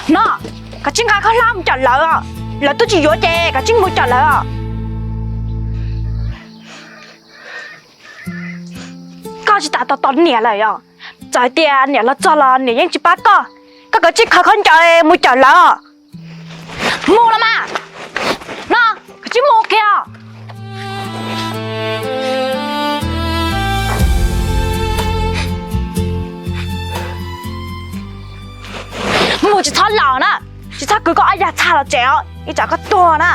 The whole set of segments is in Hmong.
No, koj tsis nqa khaub hlab mus caum lawv os. Lawv twb tsis yuav ces koj tsis mus caum lawv os. Koj tsis tas tos tos niam lawm yom? Txawm hais tias niam los txog los niam yeej tsis pab koj. Koj kav tsij khaws khaub ncaws mus caum lawv os. Mus los mas. No, koj tsis mus kiag. Mus tsis txhob los na, tsis txhob kwv koj ob yag txha los tsev os, ib tsam koj tuag na.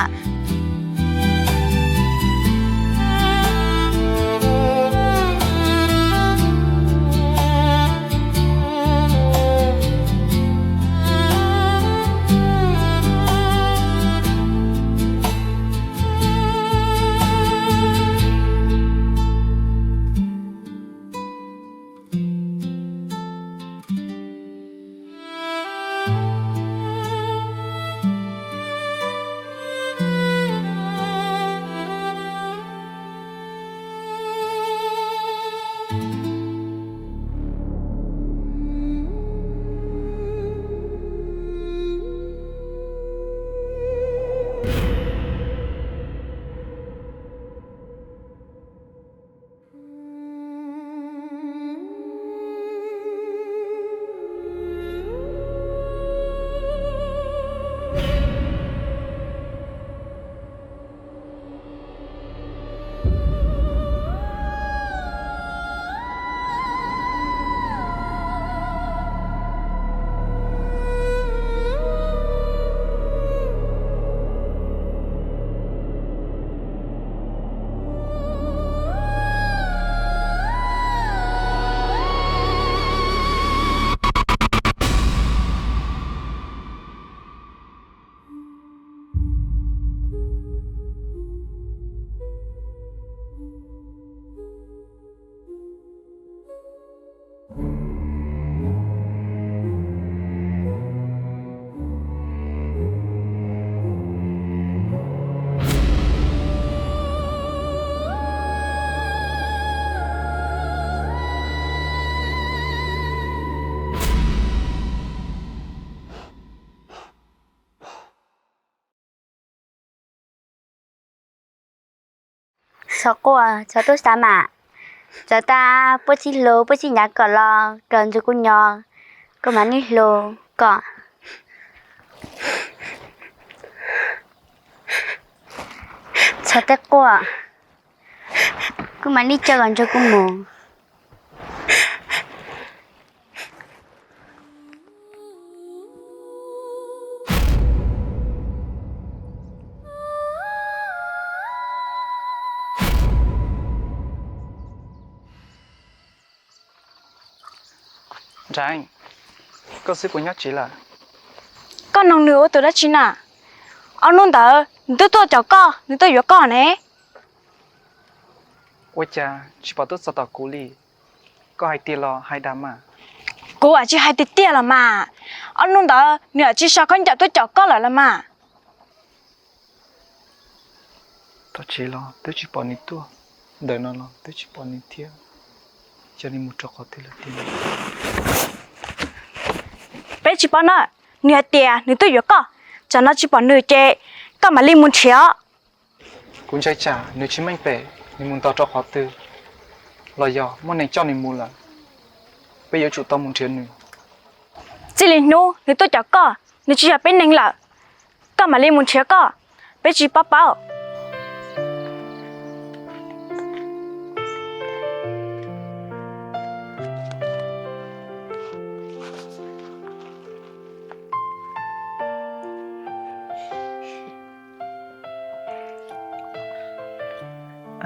Txhob quaj, txhob tuaj xav mas. Txawm tas puab tsis hlub, puab tsis nyiam koj los koj nrog kuv nyob, kuv mam li hlub koj. Txhob tej quaj, kuv mam li coj koj nrog kuv mus. Nrad, koj xwb puas nyob tsev lawm? Koj noog nws ua tus dab tsi na? Ob hnub ntawd nws twb tuaj caum koj, nws tuaj yuav koj ne. Ua cas tsis pom tuaj txog tom kuv li? Koj hais tiag los hais dag mas? Kuv tsis hais tiag tiag los mas. Ob hnub ntawd nws tsis so khaub ncaws tuaj caum koj lawm los mas. Tom tsev los twb tsis pom nws tuaj, ntawm no los twb tsis pom nws thiab. Yog nws mus rau qhov twg lawm tiag? Peb tsis paub na, nws hais tias nws tuaj yuav koj, tsam no tsis pom nws ces koj mam li mus nrhiav. Kuv ntshai tsam nws tsis meej pem, nws mus nto rau qhov twg, los yog muaj neeg coj nws mus lawm. Peb yuav tsum tau mus nrhiav nws. Txij li hnub nws tuaj caum koj, nws tsis yog peb neeg lawm. Koj mam li mus nrhiav koj, peb tsis paub paub.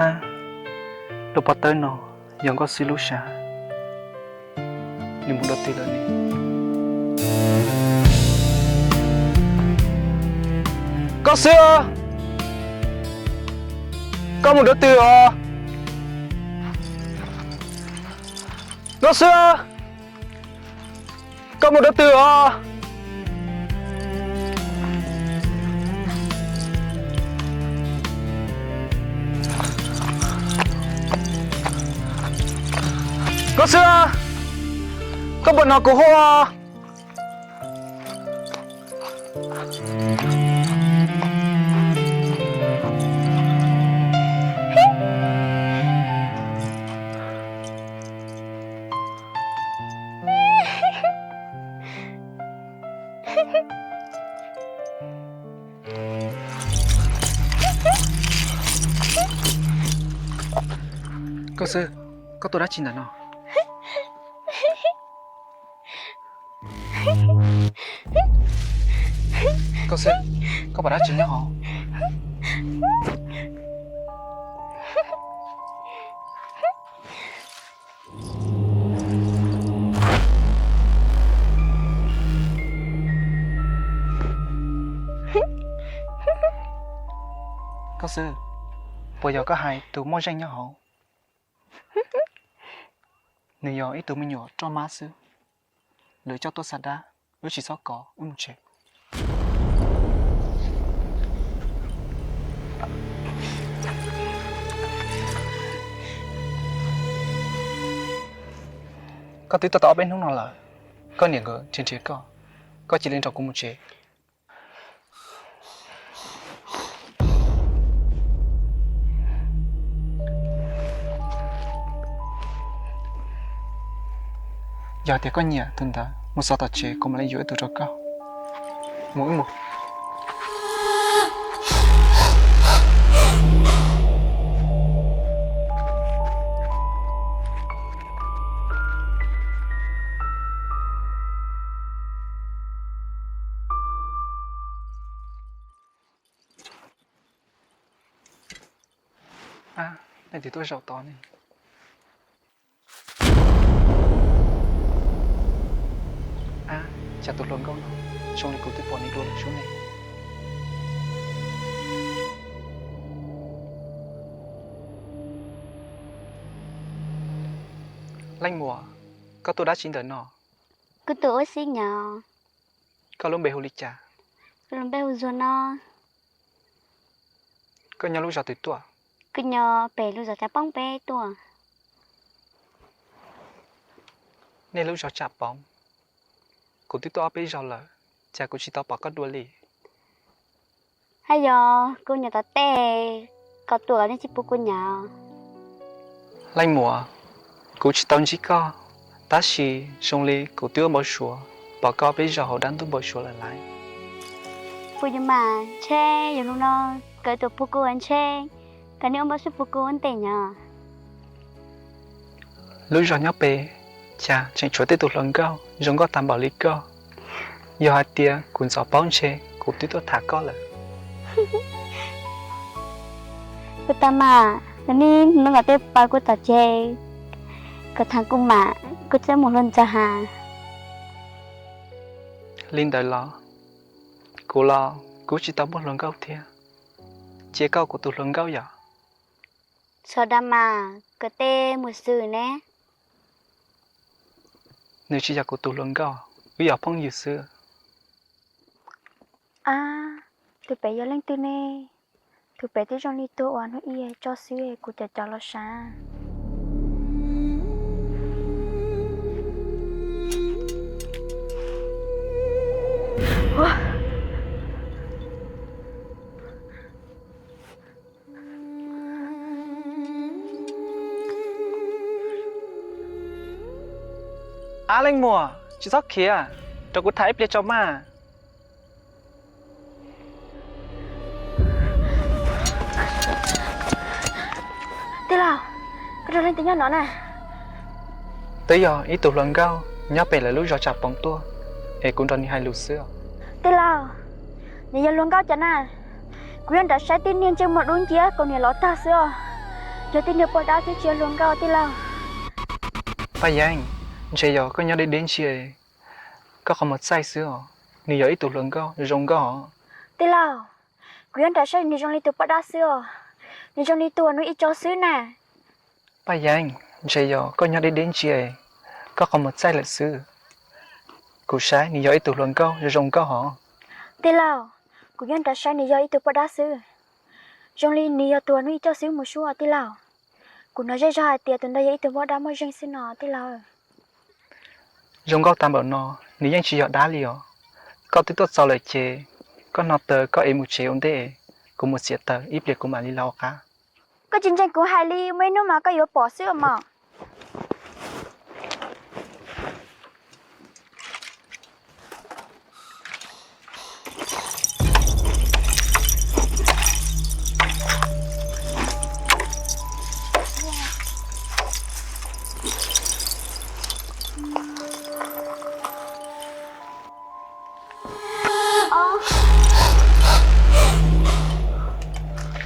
Ab, lub pob tawb no yog Nkauj Xwb lub sav, nws mus dua twg lawm ne? Nkauj Xwb, koj mus dua twg os? Nkauj Xwb, koj mus dua twg os? Nkauj Xwb, koj puas hnov kuv hu os? Koj xwb, koj tuaj dab tsi ntawm no? Koj xwb, koj pom dab tsi nyob hauv? Koj xwb, puas yog koj hais tus Muaj Zeej nyob hauv? Nws yog ib tug me nyuam roj mab xwb, lawv coj tuaj xa dab, wb tsis txhob kov, wb mus tsev. Koj twb tuaj tau ob peb hnub no lawm, koj niam nkawd nrhiav nrhiav koj, koj cia li nrog kuv mus tsev. Yog tias koj nyiam tus ntawd, mus xov tom tsev kuv mam li yuav ib tug rau koj. Mus wb mus. Ab, leej twg tuaj zaum tod ne? Ab, cas tus hluas nkauj no zoo li kuv twb pom nws dua lawm sub ne. Leej muam, koj tuaj dab tsi ntawm no? Kuv tuaj ua si nyob. Koj lub npe hu li cas? Kuv lub npe hu Zuag no. Koj nyob lub zos twg tuaj? Kuv nyob pem lub zos Tsam Poob peb tuaj. Nej lub zos Tsam Poob? Kuv twb tuaj ob peb zaug lawm, cas kuv tsis tau pom koj dua li? Haj yog kuv nyob tom tej, koj tuaj los nej tsis pom kuv nyob. Leej muam, kuv tsis tau ntsib koj, tab sis zoo li kuv twb ua npau suav pom koj peb zaug hauv dab ntub npau suav lawm lauj. Puas yuav mas, ntshe yog hnub no koj tuaj pom kuv ntshe koj niam ua npau suav pom kuv ua ntej nyob. Lub zos nyob pem, cas tseem tshuav tej tus hluas nkauj zoo nkauj tag npaum li koj. Yog hais tias kuv ntxov paub ntshe kuv twb tuaj tham koj lawm. Kuv tag mas, nws niaj hnub los tej pab kuv tom tsev, koj tham kuv mas, kuv txawj mus hluas ntxawg has. Li ntawd los, kuv los kuv tsis tau muaj hluas nkauj thiab. Cia koj kuv tus hluas nkauj yom. Txhob dag mas, koj tej mus xwb ne. Nws tsis yog kuv tus hluas nkauj, wb yog phooj ywg xwb. Ab, tus pem yog leej twg ne? Tus pem twb zoo li tuag uas hnub ib tso xwb, kuv cov cov los sav. Ab leej muam, tsis txhob khiav, rau kuv tham ib pliag tso mas. Tij laug, koj nrog leej twg nyob no na? Twb yog ib tug hluas nkauj nyob pem lawv lub zos Tsam Poov tuaj, es kuv nrog nws hais lus xwb os. Tij laug, nws yog hluas nkauj cas na? Kuv nyob nram saib tib niag ntsej muag dub nciab kaus hniav lov tag xwb os. Yog tib niag poj dab xwb tsis yog hluas nkauj tij laug. Paj Yeeb, ntshe yog koj nyob deb deb ntsia koj qhov muag txaij xwb os. Nws yog ib tug hluas nkauj zoo nkauj os. Tij laug, kuv nyob nram saib nws zoo li tus poj dab xwb os. Nws zoo li tus uas hnub ib tso xwb na. Paj Yeeb, ntshe yog koj nyob deb deb ntsia, koj qhov muag txaij lawm xwb. Kuv saib nws yog ib tug hluas nkauj zoo nkauj hos. Tij laug, kuv nyob nram saib nws yog ib tug poj dab xwb. Zoo li nws yog tus uas hnub ib tso xwb mus sub os tij laug. Kuv hnov zej zog hais tias tus ntawd yog ib tug poj dab muaj zeej xwb no tij laug. Zoo nkauj tag npaum no, nws yeej tsis yog dab li os. Koj twb tuaj txog lawm ces koj hno taw koj ev mus tsev ua ntej, kuv mus txiav taws ib pliag kuv mam li los ua qab. Koj tsis ntseeg kuv hais li, muaj ib hnub mas koj yuav pom xwb mog.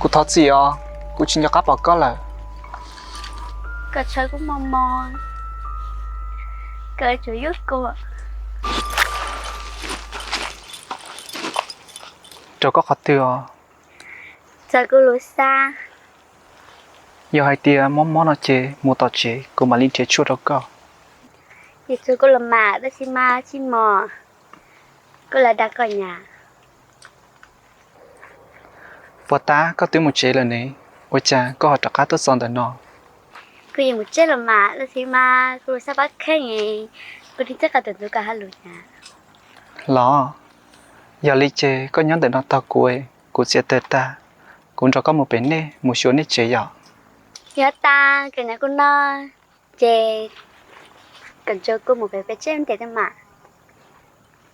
Kuv thov txim os, kuv tsis nco qab pom koj lawm. Koj tshawb kuv mos mos, koj tsuas yuav kuv. Rau koj qhov twg os? Txog kuv lub xab. Yog hais tias mob mob no ces mus tom tsev kuv mam li nrhiav tshuaj rau koj. Yus txog kuv los mam, tab sis mas tsis mos, kuv los dag koj nyab. Puas tab koj twb mus tsev lawm ne, ua cas koj ho rov qab tuaj txog ntawm no? Kuv yuav mus tsev los mas, tab sis mas kuv lub xab pab kheej, kuv tsis txawj qab tus ntxub koj hauj lwm nyab. Los, yog li ces koj nyob ntawm no tos kuv, kuv txiav taws tag, kuv nrog koj mus pem nej mus xyuas nej tsev yom. Yog tas koj nyob kuv no, ces kom nrog kuv mus pem peb tsev ntiaj teb mas.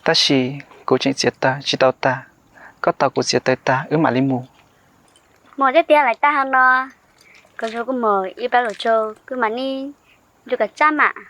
Tab sis kuv tseem txiav taws tsis tau tag, koj tos kuv txiav taws tag wb mam li mus. Mus tiag tiag lawm tag hauv no, kom nrog kuv mus ib pab lus tso, kuv mam li nrog koj tsab mam.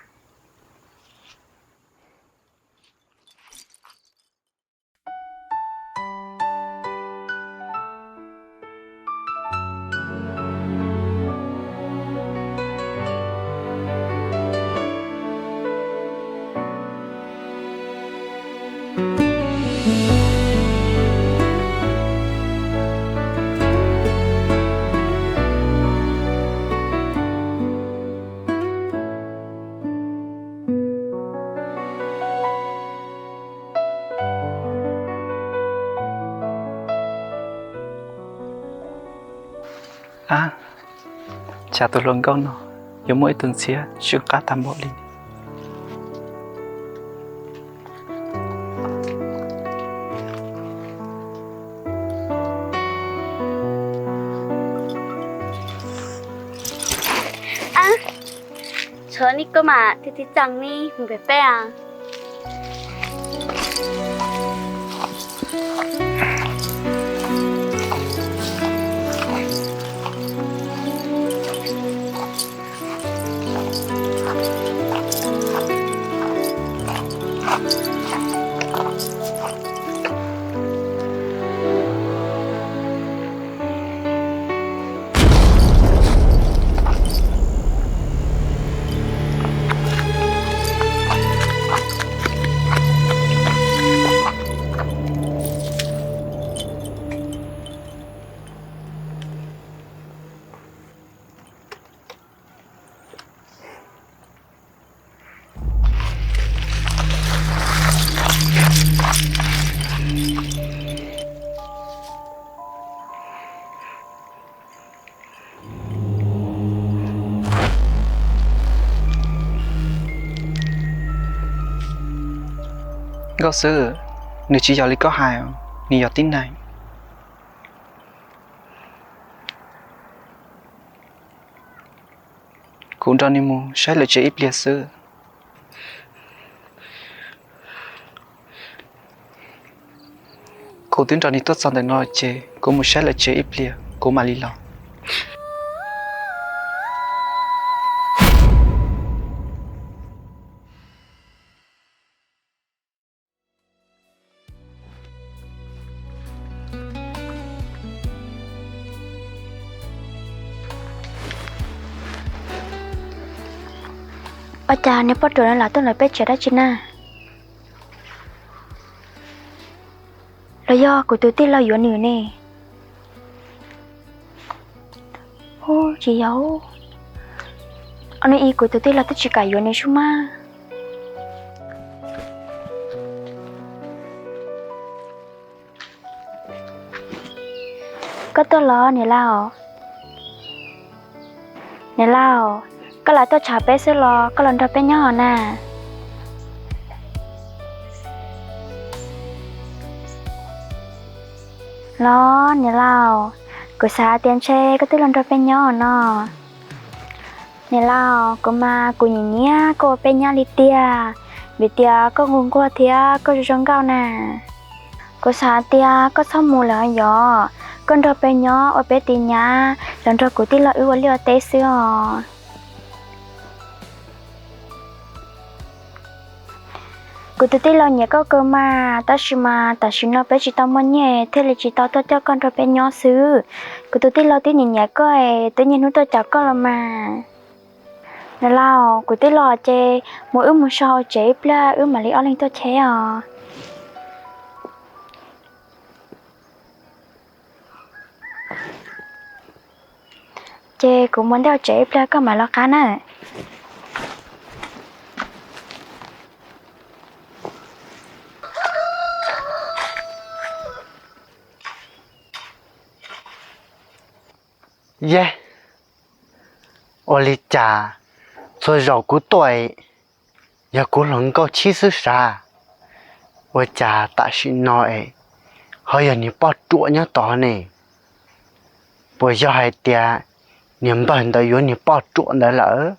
Ab, cas tus hluas nkauj no yuav muaj ib tug ntxhiab zoo qab tag npaum li. Tshuav neb koj mas tig tig txeeg neb mus pem peb as. Nkauj Xwb, nws tsis yog li koj hais, nws yog tib neeg. Kuv nrog nws mus saib lawv tsev ib pliag xwb. Kuv twb nrog nws tuaj txog ntawm no ces kuv mus saib lawv tsev ib pliag kuv mam li los. Ua cas niag poj ruam no lam tuaj ntawm peb tsev dab tsi na? Los yog kuv tus tij laug yuav nws ne? Ub, tsis yog. Ob hnub ib kuv tus tij laug twb tsis kam yuav nws sub mas. Koj tuaj los niam laus? Niam laus, koj lam tuaj tsham peb xwb los koj los nrog peb nyob na? Los niam laus, kuv xav tias ntshe koj twb los nrog peb nyob no. Niam laus, kuv mas kuv nyiam nyiam koj ua peb nyab li tiag, vim tias koj nquag nquag thiab koj zoo zoo nkauj na. Kuv xav tias koj txhob mus lawm yom, koj nrog peb nyob ua peb tus nyab los nrog kuv tij laug wb ua liaj ua teb xwb os. Kuv tus tij laug nyiam koj kawg mas, tab sis mas tam sim no peb tsis tau muaj nyiaj thiaj li tsis tau tuaj coj koj nrog peb nyob xwb. Kuv tus tij laug twb nyiam nyiam koj es twb niaj hnub tuaj caum koj los mas. Niam laus, kuv twb los ces mus wb mus so hauv tsev ib pliag wb mam li ob leeg tuaj cheb os. Ces kuv mus ntej hauv tsev ib pliag koj mam los qab na. Yej, ua li cas txhua zaus kuv tuaj yog kuv hluas nkauj chib xwb sav, ua cas tam sim no es ho yog niag poj ruam nyob tod ne? Puas yog hais tias niag npawg ntawd yuav niag poj ruam ntawd lawm?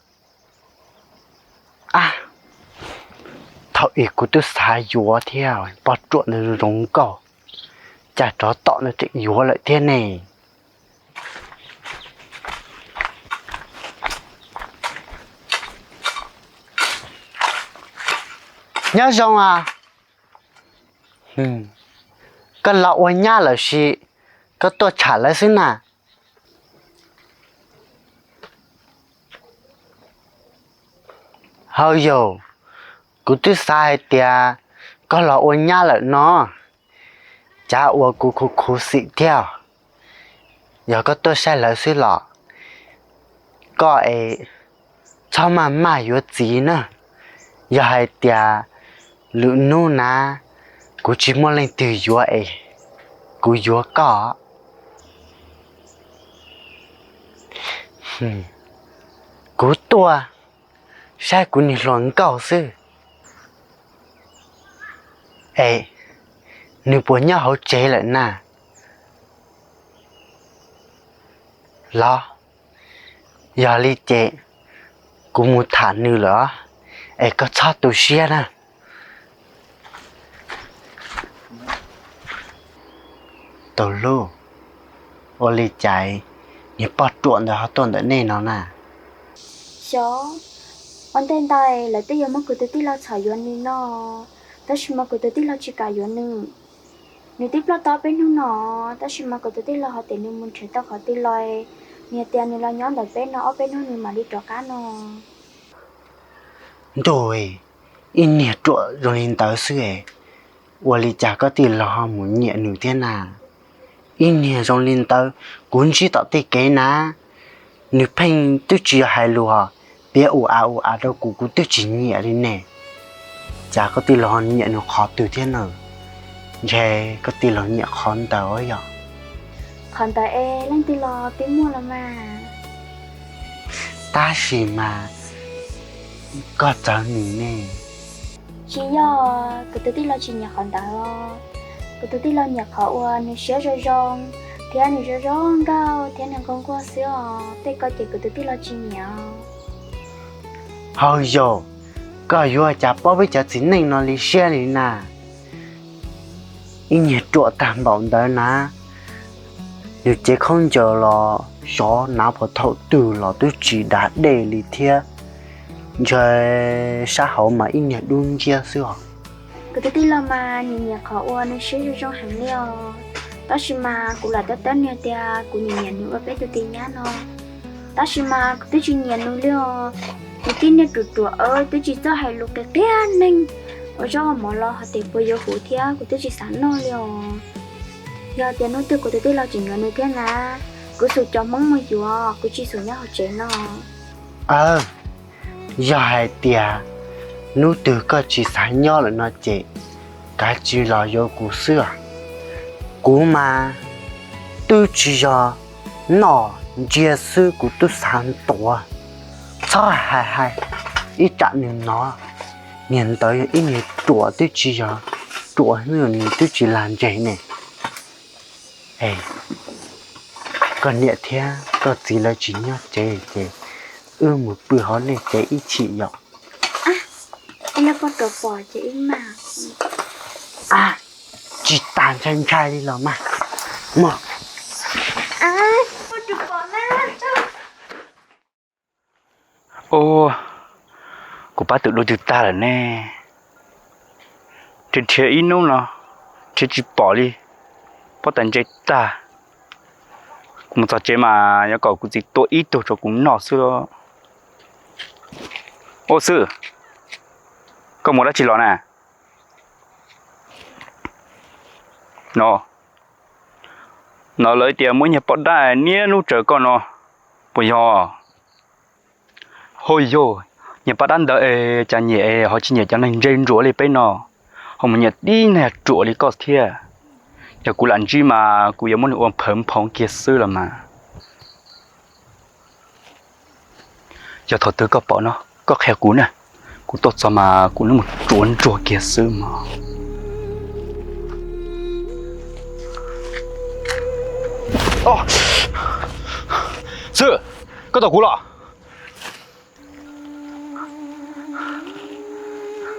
Ab, thaum ub kuv twb xav yuav thiab, poj ruam ntawd zoo nkauj, cas tsov tom ntawd tseem yuav lawm thiab ne. Nyob zoo as. Koj los ua nyab lawm sis koj tuaj tsham lawv xwb na? Hauj yau, kuv twb xav hais tias koj los ua nyab lawm no, cas ua kuv khuv khuv xim thiab. Yog koj tuaj saib lawv xwb los koj es txhob maj maj yuav txiv na. Yog hais tias lwm hnub na kuv tsis muaj leej twg yuav es kuv yuav koj. Kuv tuaj saib kuv niag hluas nkauj xwb. Es nws puas nyob hauv tsev lawm na? Los yog li ces kuv mus tham nws lawm, es koj txhob tu siab na. Tus hlub, ua li cas niag poj ruam ntawd ho tuaj ntawm nej no na? Xyov, ua ntej ntawd lawv twb yuav muab kuv tus tij laug txhom yuav nws no, tab sis mas kuv tus tij laug tsis kam yuav nws. Nws twb ploj tau peb hnub no, tab sis mas kuv tus tij laug hais tias nws mus nrhiav tau qhov twg los, nws hais tias nws los nyob ntawm peb no ob peb hnub nws mam li rov qab no. Ntuj, ib niag ruam zoo li ntawd xwb es, ua li cas koj tij laug ho mus nyiam nws thiab na? Ib niag zoo li ntawd kuv ntsib tom tej kev na, nws pheej twb tsis yog hais lus, piav ua av ua av rau kuv, kuv twb tsis nyiam li ne. Cas koj tij laug ho nyiam nws qhov twg thiab na? Ntshe koj tij laug nyiam qhov ntawd yom? Qhov ntawd es leej twg los twb muaj los mas. Tab sis mas koj txawv nws ne. Tsis yog, kuv tus tij laug tsis nyiam qhov ntawd. Kuv tus tij laug nyiam qhov uas nws siab zoo zoo, thiab nws zoo zoo nkauj thiab nws nquag nquag xwb os. Tej ko ces kuv tus tij laug tsis nyiam. Hauj yau, koj yuav cas paub peb cov txiv neej no li siab li na. Ib niag ruam tag npaum ntawd na, nws cev khaub ncaws los xyov hnav puas thaum twg los twb tsis da dej li thiab. Ntshe sab hauv mas ib niag dub nciab xwb os. Kuv tus tij laug mas nyiam nyiam qhov uas nws siab zoo zoo heev li os. Tab sis mas kuv lam teb teb nws tias kuv nyiam nyiam nws ua peb tus tij nyab no. Tab sis mas kuv twb tsis nyiam nws li os. Nws tib niag ruam ruam, twb tsis txawj hais lus qhia qhia neeg, ua zaub mov los hais tias puas yuav huv thiab kuv twb tsis xav noj li os. Yog tias hnub twg kuv tus tij laug tseem yuav nws thiab na, kuv xum cov Hmoob mus yuav, kuv tsis xum nyob hauv tsev no. Aw, yog hais tias hnub twg koj tsis xav nyob lawm no ces kav tsij los yuav kuv xwb. Kuv mas twb tsis yog noj ntsia xwb, kuv twb xav ntuav. Txhob hais hais, ib tsam nws hnov, niag ntawd yog ib niag ruam twb tsis yog ruam, nws twb tsis lag ntseg ne. Es koj niam thiab koj txiv lawv tsis nyob tsev ces wb mus pw hauv nej tsev ib chim yom. Tsis tas ntshai ntshai li los mas. Mog. Kuv pab twm dua twg tag lawm ne? Nrhiav nrhiav ib hnub no nrhiav tsis pom li, pob tw ntse tag. Kuv mus txog tsev mas yuav kom kuv txiv tua ib tug rau kuv noj xwb. Ua Xwb, koj mus dab tsi los na? No, no lawv tias muaj ib niag poj dab niaj hnub raws koj no, puas yog? Hos yog, niag poj dab ntawd es cas nyiam ho tsis nyiam cov neeg ntse ntsuav li peb no, ho mus nyiam tib neeg ruam li koj thiab. Yog kuv lam ntsib mas kuv yuav muab nws ua phawv nphoo kiag xwb los mas. Yog thaum twg koj pom no koj qhia kuv na, kuv tuaj txog mas kuv nws mus tsuav ntsuag kiag xwb mog. Xwb, koj tau kuv los?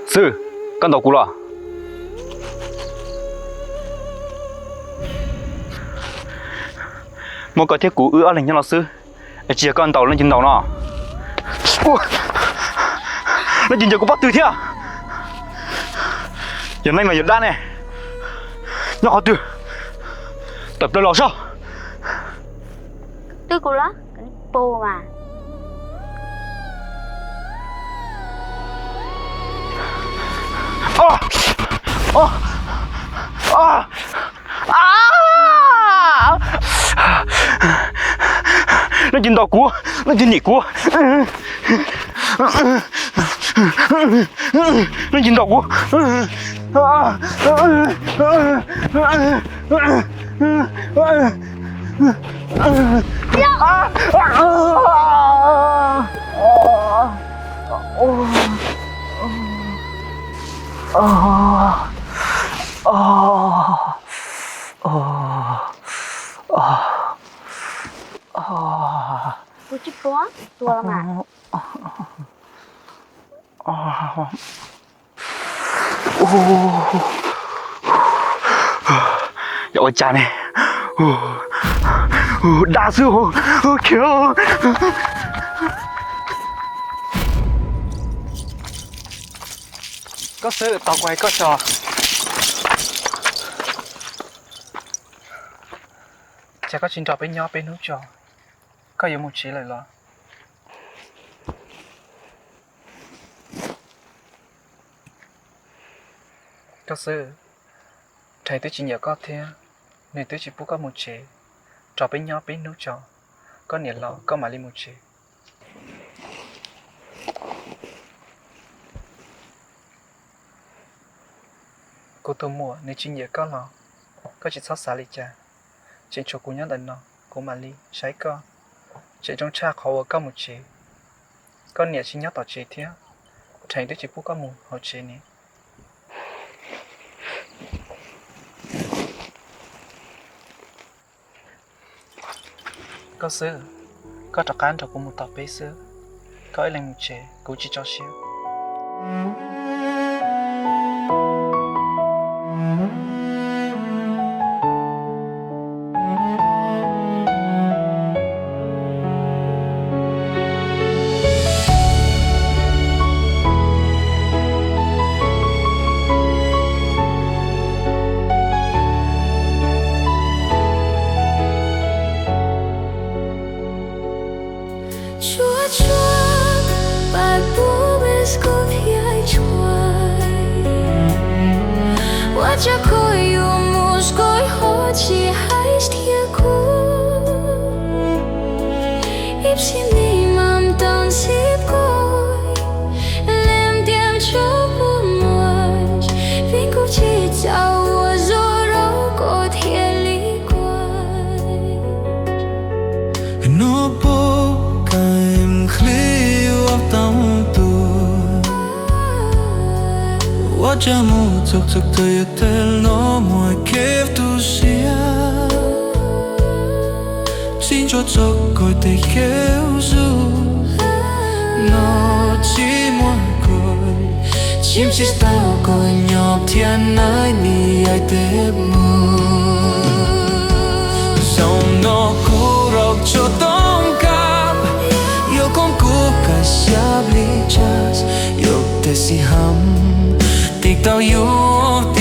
Xwb, koj ntaus kuv los? Muaj koj thiab kuv wb ob leeg nyob no xwb, es tsis yog koj ntaus leej twg ntaus no? Leej twg ncaws kuv pob tw thiab? Yog neeg los yog dab ne? Nyob qhov twg? Tawm plaws los saib. Twb kuv los, pus mas. Leej twg ntaus kuv? Leej twg nim kuv? Leej twg ntaus kuv? Kuv tsis pom tua los mas. Yog ua cas ne? Dab xwb. Koj Xwb, tau kuv hais koj tso. Cas koj tsis nrog peb nyob peb hnub tso? Koj yuav mus tsev lawm los? Koj Xwb, Rhees twb tsis nyiam koj thiab, nws twb tsis pub koj mus tsev, tso peb nyob peb hnub tso, koj niam los koj mam li mus tsev. Kuv tus muam nws tsis nyiam koj los koj tsis txhob xav li cas, tseem tshuav kuv nyob ntawm no kuv mam li saib koj. Tseem zoo tshaj qhov uas koj mus tsev, koj niam tsis nyob tom tsev thiab, Rhees twb tsis pub koj mus hauv tsev ne. Koj Xwb, koj rov qab nrog kuv mus tom peb xwb, koj ib leeg mus tsev kuv tsis tso siab. Tsuag tsuag pab pub me skuv phiaj tsuag, ua cas koj yuav mus koj ho tsis hais thiab kuv. Ib sim neej mam tau ntsib koj, lem tiam tso puas muaj, vim kuv tsis txawj ua zoj rau koj thiaj li kuaj. Nov pom keem hlib ua tau tus, ua cas mus txog txog twg yog tej los muaj kev tu siab. Tsuas txog kuv tej kev ua zog no tsis muaj kuv, tsis tsis tau kuv nyob thiab nai ni yaim tej mus. Xyoo no kuv raug tsuj tooj kab, yuav koom kuv kaj siab li cas, yuav tej xim ham tiv tauj yuav